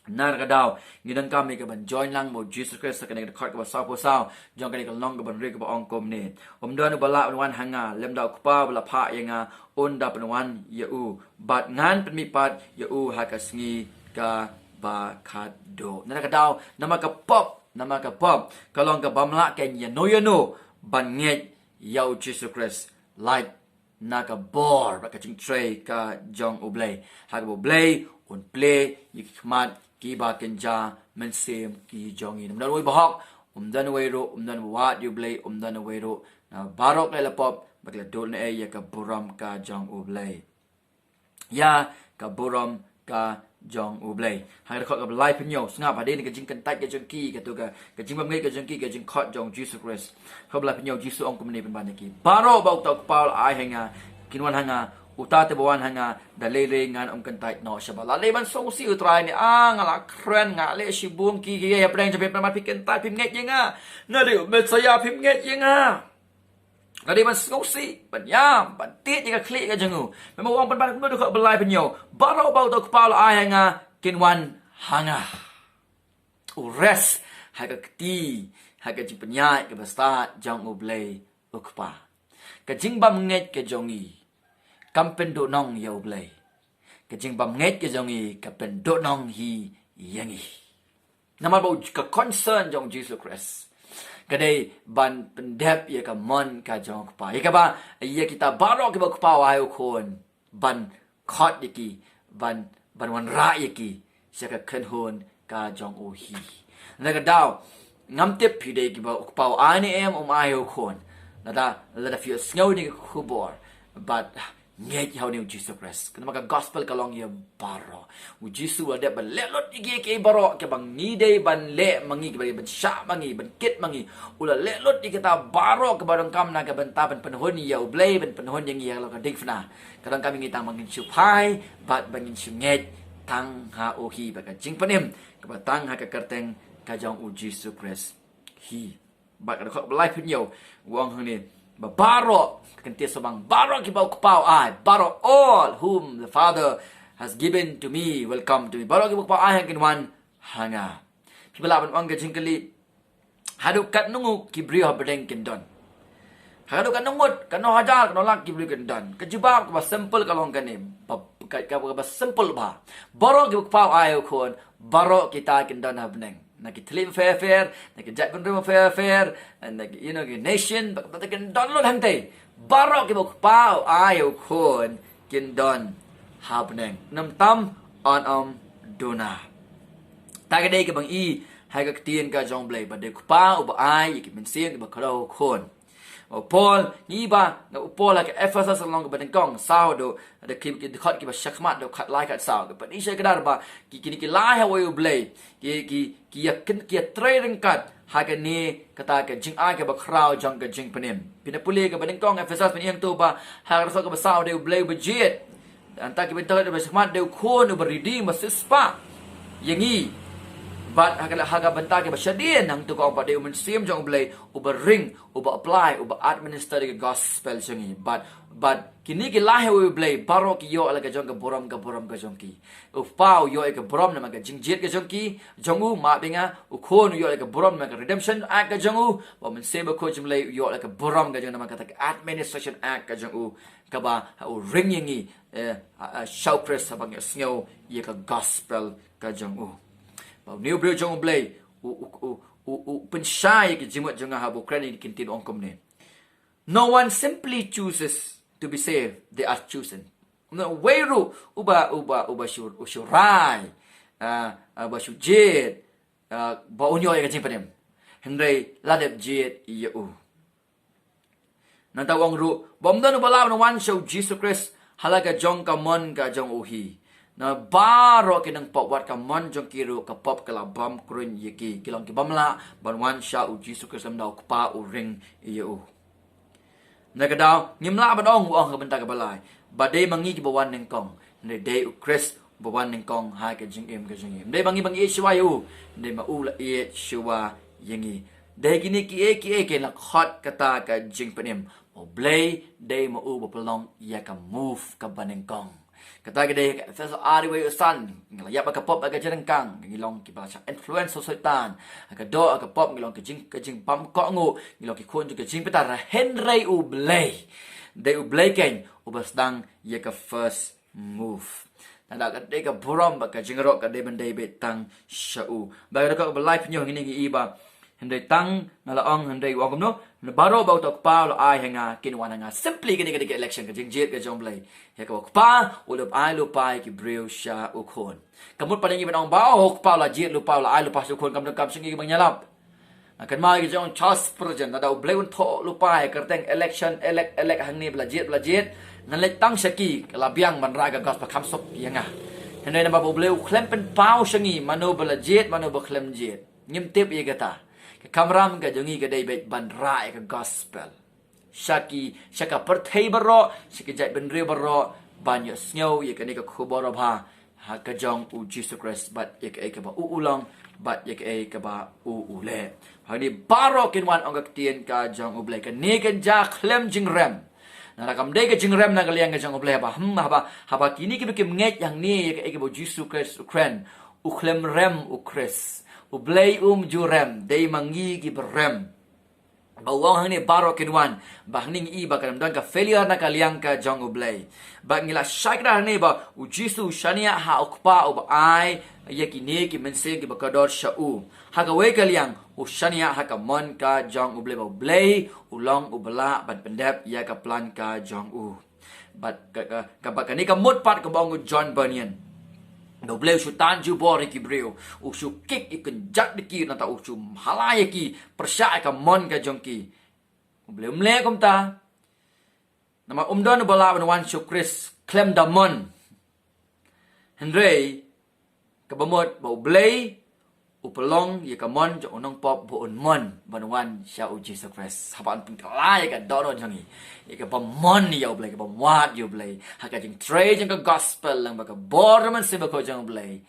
Na ka daw ngi donkam ïa ka ban join lang bad u Jisu Khrist ha kane ka dkhot kaba sawphew saw jong kane ka lynnong kaba hynriew kaba ong kumne: Um don uba lah ban wan ha nga lymda u Kpa uba la phah ïa nga un da pynwan ïa u, bad ngan pynmihpat ïa u ha ka sngi kaba khatduh. Na ka daw, namar ka pop, namar ka pop ka long ka bym lah keiñ ïano ïano ban ngeit ïa u Jisu Khrist. Lait na ka bor bad ka jingtrei ka jong U Blei. Ha kaba U Blei un plie ïa ki khmat kiba kynja mynsiem ki jong ngi. Ym don uwei bahok, ym don uwei ruh, ym don uwei, U Blei ym don uwei ruh. Na baroh ki la pop bad ki la duh ne ïa ka burom ka jong U Blei. Ïa ka burom ka jong U Blei. Ha ka dkhot kaba laiphew hynñiew, sngap hadien ka jingkyntait ka jong ki, kato ka, ka jingbymngeit ka jong ki, ka jingkhot jong Jisu Khrist. Kaba laiphew hynñiew, Jisu ong kumne pynban ïa ki: Baroh ba uta u Kpa u la ai ha nga kin wan ha nga, uta te ba wan ha nga da lei lei ngan ym kyntait noh shabar. La dei ban sngewsih, U Trai ne, ah, nga la kren, nga leh shibun ki, ki ïa pdeng jong phi, pynban phi kyntait, phim ngeit ïa nga. Nga dei u Messaïah, phim ngeit ïa nga. Nga dei ban sngewsih, ban ïam, ban tied ïa ka khlieh ka jong u. Namar u ong pynban kumno, dkhot ba laiphew hynñiew: Baroh ba uta u Kpa u la ai ha nga kin wan ha nga. U rest ha ka kti, ha ka jingpynïaid kaba stad jong U Blei U Kpa. Ka jingbymngeit ka jong ngi kam pynduhnong ïa U Blei. Ka jingbymngeit ka jong ngi ka pynduhnong hi ïa ngi. Namar ba u, ka concern jong Jisu Khrist ka dei ban pyndep ïa ka mon ka jong U Kpa, ïa kaba, ïa kita baroh kiba U Kpa u ai u Khun ban khot ïa ki, ban, ban wanrah ïa ki sha ka kynhun ka jong u hi. Na ka daw, ngam tip phi dei kiba U Kpa u ai ne em, um ai u Khun. Lada, lada phi sngew ïa ka khubor, bad ngeit ha une U Jisu Khrist. Kane ka gospel ka long ïa baroh. U Jisu u la dep ban leh lut ïa ki, ïa ki baroh kiba ngi dei ban leh ma ngi, kiba dei ban shah ma ngi, ban kit ma ngi. U la leh lut ïa kita baroh kiba donkam na ka bynta ban pynhun ïa U Blei, ban pynhun ïa ngi ïa la ka diengphna. Ka donkam ïa ngi tang ba ngin shu phai bad ba ngin shu ngeit tang ha u hi, bad ka jingpynim kaba tang ha ka kyrteng ka jong U Jisu Khrist hi. Bad ka dkhot ba laiphew hynñiew u ong hangne ba baroh, ka kyntien sa bang, baroh kiba U Kpa u ai, baroh, all whom the Father has given to me will come to me. Baroh kiba U Kpa u ai ha nga kin wan ha nga. Phi ba lah ban ong ka jingkylli, haduh katno ngut ki briew ha bneng kin don? Haduh katno ngut, katno hajar, katno lak ki briew kin don? Ka jubab kaba simple ka long kane, ba, ka, ka, kaba simple ba, baroh kiba U Kpa u ai u Khun, baroh kita kin don ha bneng. Na ki thylliej bapher bapher, na ki jaitbynriew bapher bapher, na ki, you know, ki nation, ba, ba kin don lut hangtei. Baroh kiba U Kpa u ai u Khun kin don ha bneng. Ym tam, yn ym duna. Ta ka dei kaba ngi i ha ka ktien ka jong U Blei, ba dei U Kpa uba ai ïa ki mynsiem kiba khraw ha u Khun. U Paul, ngi i ba, na u Paul ha ka Ephesus lynnong kaba nyngkong, saw, dkhot, da ki, ki dkhot kiba shakhmat, da khatlai khatsaw. Ka pyni sha kdar ba ki, kine ki lai ha uwei U Blei, ki, ki, ki ïa kyn, ki ïa trei ryngkat ha kane kata ka jingai kaba khraw jong ka jingpynim. Phin da pule kaba nyngkong Ephesus, phin ïoh to ba ha ka dkhot kaba saw dei U Blei uba jied. Hangta ki bynta kaba shakhmat dei u Khun uba redeem, ba siewspah ïa ngi. Bad ha ka, ha ka bynta kaba shadien hangto ka ong ba dei u Mynsiem jong U Blei uba ring, uba apply, uba administer ïa ka gospel jong ngi. Bad, bad kine ki lai ha uwei U Blei baroh ki ïoh la ka jong ka burom, ka burom ka jong ki. U Kpa u ïoh ïa ka burom namar ka jingjied ka jong ki, jong u, map ïa nga. U Khun u ïoh ïa ka burom namar ka Redemption Act ka jong u. Bad u Mynsiem Bakhuid jong U Blei u ïoh ïa ka burom ka jong u namar kata ka Administration Act ka jong u, kaba u ring ïa ngi, eh, a, a, sha u Khrist, haba ngi sngew ïa ka gospel ka jong u. Ba une u briew jong U Blei u, u, u, u, u pynshai ïa ki jingmut jong nga, haba u kren ïa ki ktien, u ong kumne: No one simply chooses to be saved, they are chosen. Uno uwei ruh uba, uba, uba shu, u shu rai, ah, ah, uba shu jied, ah, ba un ïoh ïa ka jingpynim. Hynrei la dep jied ïa u. Nangta u ong ruh ba ym don uba lah ban wan sha u Jisu Khrist ha la ka jong ka mon ka jong u hi. Na baroh ki nongpop, wat ka mon jong ki ruh ka pop, ka la bam kruiñ ïa ki. Ki long ki bym lah ban wan sha u Jisu Khrist lymda u Kpa u ring ïa u. Na ka daw, ngim lah ban ong, u ong ha ka bynta kaba lai, ba dei ma ngi kiba wan nyngkong. Hynrei dei u Khrist ba wan nyngkong ha ka jingim ka jong ngi. Ym dei ma ngi ba ngi ïeit shuwa ïa u, hynrei ma u la ïeit shuwa ïa ngi. Dei kine kiei kiei ki la khot kata ka jingpynim. U Blei dei ma u ba pynlong ïa ka move kaba nyngkong. Kata ka dei ha ka Ephesus ar, wei u san. Ngi la ïap ha ka pop, ha ka jingryngkang, ngi long kiba la shah influence u Soitan. Ha ka doh, ha ka pop ngi long ka jing, ka jingbam kohnguh, ngi long ki khun jong ka jingbitar. Hynrei U Blei, dei U Blei keiñ uba sdang ïa ka first move. Nangta ka dei ka burom bad ka jingïaroh ka dei ban dei beit tang sha u. Bad ka dei kaba laiphew hynñiew, hangne ngi i ba Hynrei tang nga la ong, hynrei u ong kumno? Hynrei baroh ba uta u Kpa u la ai ha nga kin wan ha nga. Simply kane ka dei ka election, ka jingjied ka jong U Blei. Ïa kaba u Kpa u la ai lypa ïa ki briew sha u Khun. Ka mut pat ïa ngi ban ong ba, oh, u Kpa u la jied lypa, u la ai lypa sha u Khun, kam donkam sha ngi kiba ngi ïalap. Nga kynmaw ïa ka jong Charles Spurgeon, lada U Blei un thoh lypa ïa ka kyrteng election, elect, elect hangne, ba la jied, ba la jied, ngan leit tang sha ki, ka la biang ban rah ïa ka gospel, kam suk ïa nga. Hynrei namar ba U Blei u khlem pynpaw sha ngi mano ba la jied, mano ba khlem jied. Ngim tip ïa kata. Ka kamram ka jong ngi ka dei beit ban rah ïa ka gospel sha ki, sha ka pyrthei baroh, sha ki jaitbynriew baroh, ban ïohsngew ïa kane ka khubor babha ha ka jong U Jisu Khrist, bad ïa kaei kaba u u long, bad ïa kaei kaba u u leh. Hangne baroh kin wan, ong ka ktien ka jong U Blei. Kane kan jia khlem jingrem. Naba kam dei ka jingrem na ka liang ka jong U Blei, haba, hmm, haba, haba kine kiba kim ngeit hangne ïa kaei kaba U Jisu Khrist u kren, u khlem rem U Khrist. U Blei um ju rem, dei ma ngi kiba rem. Ba u ong hangne baroh kin wan, ba hangne ngi i ba kan ym don ka failure na ka liang ka jong U Blei. Ba ngi la shai kynmaw hangne ba U Jisu u shaniah ha u Kpa uba ai ïa kine ki mynsiem kiba kordor sha u. Ha kawei ka liang, u shaniah ha ka mon ka jong U Blei, ba U Blei u long uba lah ban pyndep ïa ka plan ka jong u. Bad ka, ka, ka, bad kane ka mut pat kaba ong u John Bunyan, ba U Blei u shu tan jubor ïa ki briew, u shu kick ïa ki kynjat da ki, nangta u shu hala ïa ki, pyrshah ïa ka mon ka jong ki. U Blei um leh kumta. Namar um don uba lah ban wan sha U Khrist khlem da mon. Hynrei kaba mut ba U Blei u pynlong ïa ka mon jong u nongpop ba un mon ban wan sha U Jisu Khrist, haba un pynkylla ïa ka dohnud jong ngi, ïa ka bym mon ïa U Blei, ka bym wad ïa U Blei ha ka jingtrei jong ka gospel, lyngba ka bor mynsiem bakhuid jong U Blei.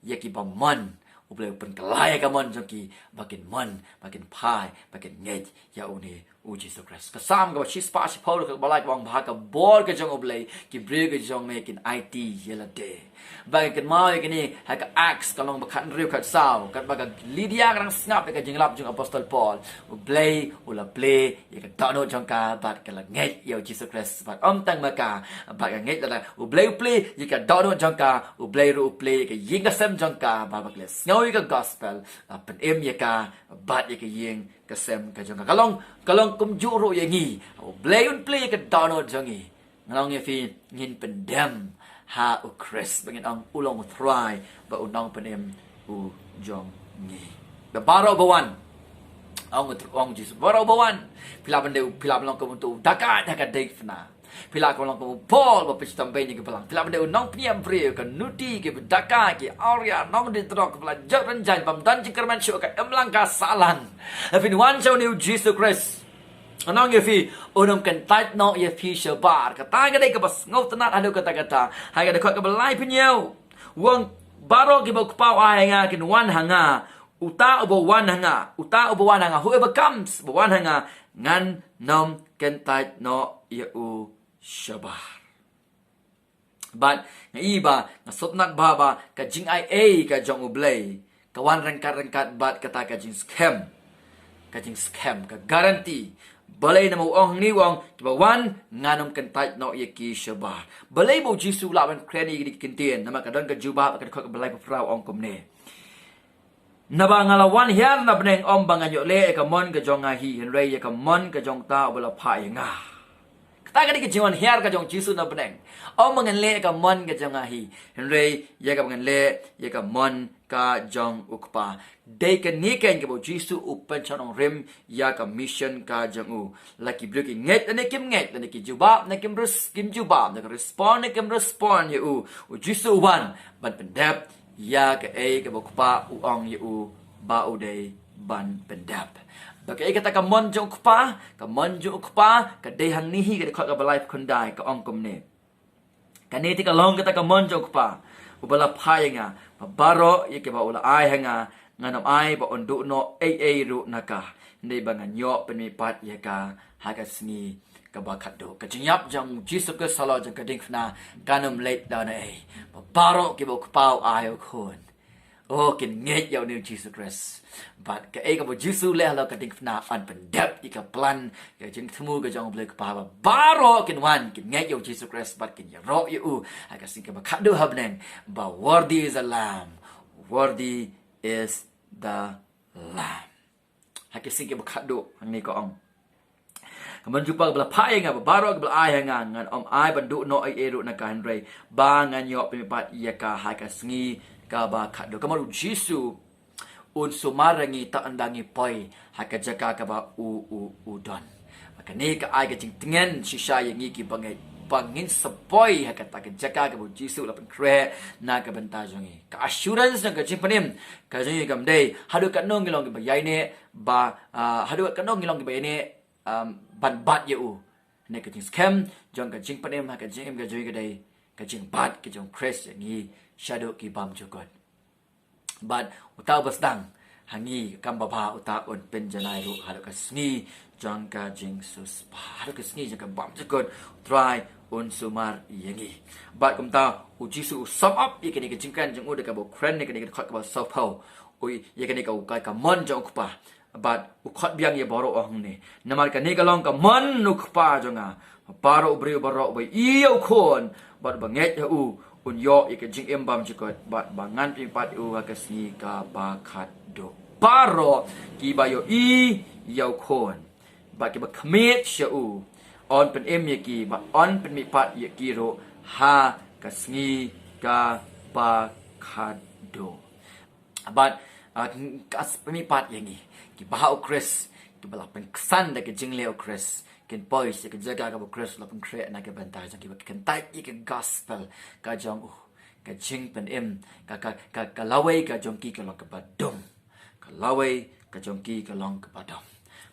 Ïa ki bym mon, U Blei u pynkylla ïa ka mon jong ki, ba kin mon, ba kin phai, ba kin ngeit ïa une U Jisu Khrist. Ka Salm kaba shispah shiphew, ka kaba lai, ka ong ba ha ka bor ka jong U Blei ki briew ka jong me kin aiti ïa lade. Ba ngi kynmaw ïa kane ha ka Acts ka lynnong ba khathynriew, khatsaw, katba ka Lydia ka dang sngap ïa ka jinglap jong u Apostol Paul, U Blei u la plie ïa ka dohnud jong ka bad ka la ngeit ïa U Jisu Khrist. Bad ym tang ma ka, bad ka ngeit lada U Blei u plie ïa ka dohnud jong ka, U Blei ruh u plie ïa ka ïing ka sem jong ka, bad ba ka la sngew ïa ka gospel, la pynim ïa ka bad ïa ka ïing ka sem ka jong ka. Ka long, ka long kumjuh ruh ïa ngi. U Blei un plie ïa ka dohnud jong ngi. Nga ong ïa phi, ngin pyndem ha U Khrist, ba ngin ong u long U Trai bad u Nongpynim u jong ngi. Ba baroh ba wan, ong U Trai, ong Jisu, baroh ba wan. Phi lah ban dei, phi lah ban long kum uto u dakaid ha ka diengphna. Phi lah ban long kum u Paul ba pynchitom bein ïa ki balang. Phi lah ban dei u nongpynïap briew, ka nuti, kiba dakaid, ki awria, nongdie drok, kiba la jot rynjang, bym don jingkyrmen shuh, ka imlang ka sahlang. Haba phin wan sha une U Jisu Khrist, nga ong ïa phi, un ym kyntait noh ïa phi shabar. Kata ka dei kaba sngewtynnat haduh katta katta. Ha ka dkhot kaba laiphew hynñiew, u ong, baroh kiba U Kpa u ai ha nga kin wan ha nga. Uta uba wan ha nga, uta uba wan ha nga, whoever comes, uba wan ha nga, ngan ym kyntait noh ïa u shabar. Bad nga i ba, nga sngewtynnat ba, ba ka jingaiei ka jong U Blei ka wan ryngkat ryngkat bad kata ka jingskhem. Ka jingskhem, ka guarantee. Balei? Namar u ong hangne, u ong, kiba wan, ngan ym kyntait noh ïa ki shabar. Balei ba U Jisu u lah ban kren ïa kine ki kyntien? Namar ka don ka jubab ha ka dkhot kaba laiphew phra, u ong kumne. Naba nga la wan hiar na bneng, ym ba ngan ïoh leh ïa ka mon ka jong nga hi, hynrei ïa ka mon ka jong uta uba la phah ïa nga. Kata ka dei ka jingwan hiar ka jong U Jisu na bneng. Ym ba ngan leh ïa ka mon ka jong nga hi, hynrei ïa kaba ngan leh ïa ka mon ka jong U Kpa. Dei kane keiñ kaba U Jisu u pynshong nongrim ïa ka mission ka jong u. La ki briew ki ngeit lane kim ngeit, lane ki jubab ne kim res-, kim jubab, ne ki respond ne kim respond ïa u, U Jisu u wan ban pyndep ïa kaei kaba U Kpa u ong ïa u ba u dei ban pyndep. Ba kaei kata ka mon jong U Kpa? Ka mon jong U Kpa ka dei hangne hi, ka dkhot kaba laiphew khyndai, ka ong kumne. Kane te ka long kata ka mon jong U Kpa uba la phah ïa nga, ba baroh ïa kiba u la ai ha nga, ngan ym ai ba un duh noh ei ei ruh na ka, hynrei ba ngan ïoh pynmih pat ïa ka ha ka sngi kaba khatduh. Ka jingïap jong U Jisu Khrist halor jong ka diengphna kan ym leit da na ei. Ba baroh kiba U Kpa u ai, U Khun, oh, kin ngeit ïa une U Jisu Khrist. Bad kaei kaba U Jisu u leh halor ka diengphna, yn pyndep ïa ka plan, ka jingthmu ka jong U Blei U Kpa, ba baroh kin wan kin ngeit ïa U Jisu Khrist bad kin ïaroh ïa u ha ka sngi kaba khatduh ha bneng. Ba worthy is the Lamb, worthy is the Lamb. Ha ka sngi kaba khatduh, hangne ka ong: Ka mon jong u Kpa kaba la phah ïa nga, bad baroh kiba la ai ha nga, ngan ym ai ban duh noh ei ei ruh na ka, hynrei ba ngan ïoh pynmihpat ïa ka ha ka sngi kaba khatduh. Ka mon u Jisu un sumar ïa ngi tang ynda ngi poi ha ka jaka kaba u, u, u don. Bad kane ka ai ka jingtngen shisha ïa ngi kiba ngeit ba ngin sa poi ha kata ka jaka kaba u Jisu u la pynkhreh na ka bynta jong ngi. Ka assurance jong ka jingpynim ka jong ngi kam dei haduh katno ngi long kiba ïaineh, ba, ah, haduh katno ngi long kiba ïaineh, um, ban bat ïa u. Ne ka jingskhem jong ka jingpynim ha ka jingim ka jong ngi ka dei ka jingbat ka jong u Khrist ïa ngi shaduh ki bymjukut. Bad uta uba sdang ha ngi ka kam babha, uta un pynjanai ruh haduh ka sngi jong ka jingsiewspah, haduh ka sngi jong ka bymjukut, u Trai un sumar ïa ngi. Bad kumta u Jisu u sum up ïa kane ka jingkren jong u da kaba u kren ïa kane ka dkhot kaba sawphew. U ïa kane ka, u kai ka mon jong u Kpa. Bad u khot biang ïa baroh hangne: Namar kane ka long ka mon u Kpa jong nga, ba baroh u briew baroh uba ïohi ïa u Khun bad uba ngeit ha u un ïoh ïa ka jingim bymjukut, bad ba ngan pynmihpat ïa u ha ka sngi kaba khatduh. Baroh kiba ïohi ïa u Khun bad kiba khmied sha u, yn pynim ïa ki bad yn pynmihpat ïa ki ruh ha ka sngi kaba khatduh. Bad, ah, ka pynmihpat ïa ngi kiba ha u Khrist, kiba la pynksan da ka jingleh u Khrist, kin poi sha ka jaka kaba u Khrist u la pynkhreh na ka bynta jong ngi, ba kin kyntait ïa ka gospel ka jong u, ka jingpynim, ka, ka, ka, ka lawei ka jong ki ka long kaba dum. Ka lawei ka jong ki ka long kaba dum.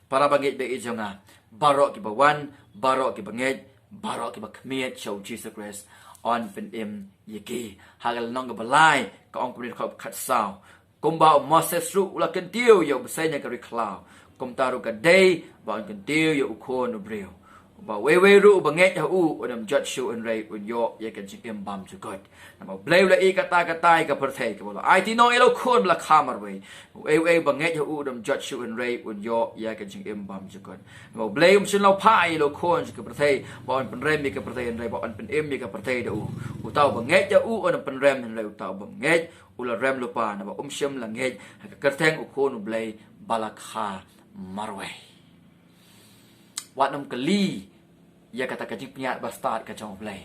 Para bangeit ba ïeit jong nga, baroh kiba wan, baroh kiba ngeit, baroh kiba khmied sha u Jisu Khrist, yn pynim ïa ki. Ha ka lynnong kaba lai ka ong kumne, dkhot khatsaw: Kumba u Moses ruh u la kyntiew ïa u bseiñ ha ka ri khlaw, kumta ruh ka dei ba yn kyntiew ïa u Khun u briew, ba uwei uwei ruh uba ngeit ha u un ym jot shuh, hynrei un ïoh ïa ka jingim bymjukut. Namar U Blei u la ïeh kata kata ïa ka pyrthei, kaba u la aiti noh ïa la u Khun ba la kha marwei, uwei uwei uba ngeit ha u un ym jot shuh, hynrei un ïoh ïa ka jingim bymjukut. Namar U Blei um shym la phah ïa la u Khun sha ka pyrthei ba yn pynrem ïa ka pyrthei, hynrei ba yn pynim ïa ka pyrthei da u. Uta uba ngeit ha u un ym pynrem, hynrei uta u bym ngeit u la rem lypa, naba um shym la ngeit ha ka kyrteng u Khun U Blei ba la kha marwei. Wat nym kylli ïa kata ka jingpynïaid bastad ka jong U Blei.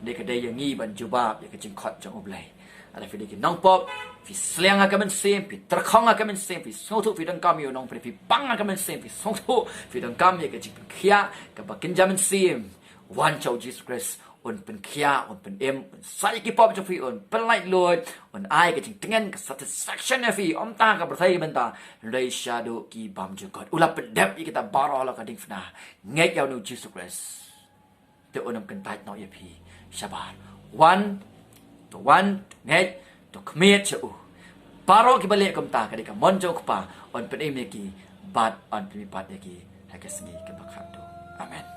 Dei ka dei ïa ngi ban jubab ïa ka jingkhot jong U Blei. Lada phi dei ki nongpop, phi sliang ha ka mynsiem, phi tyrkhong ha ka mynsiem, phi sngewthuh phi donkam ïa u Nongpynim, phi pang ha ka mynsiem, phi sngewthuh phi donkam ïa ka jingpynkhiah kaba kynja mynsiem, wan sha u Jisu Khrist, un pynkhiah, un pynim, un sait ïa ki pop jong phi, un pynlait luid, un ai ka jingtngen, ka satisfaction ïa phi, ym tang ha ka pyrthei ka bynta, hynrei shaduh ki bymjukut. U la pyndep ïa kita baroh ha la ka diengphna. Ngeit ïa une u Jisu Khrist, te un ym kyntait noh ïa phi shabar. Wan, to wan, to ngeit, to khmied sha u. Baroh kiba leh kumta, ka dei ka mon jong u Kpa, yn pynim ïa ki bad yn pynmihpat ïa ki ha ka sngi kaba khatduh. Amen.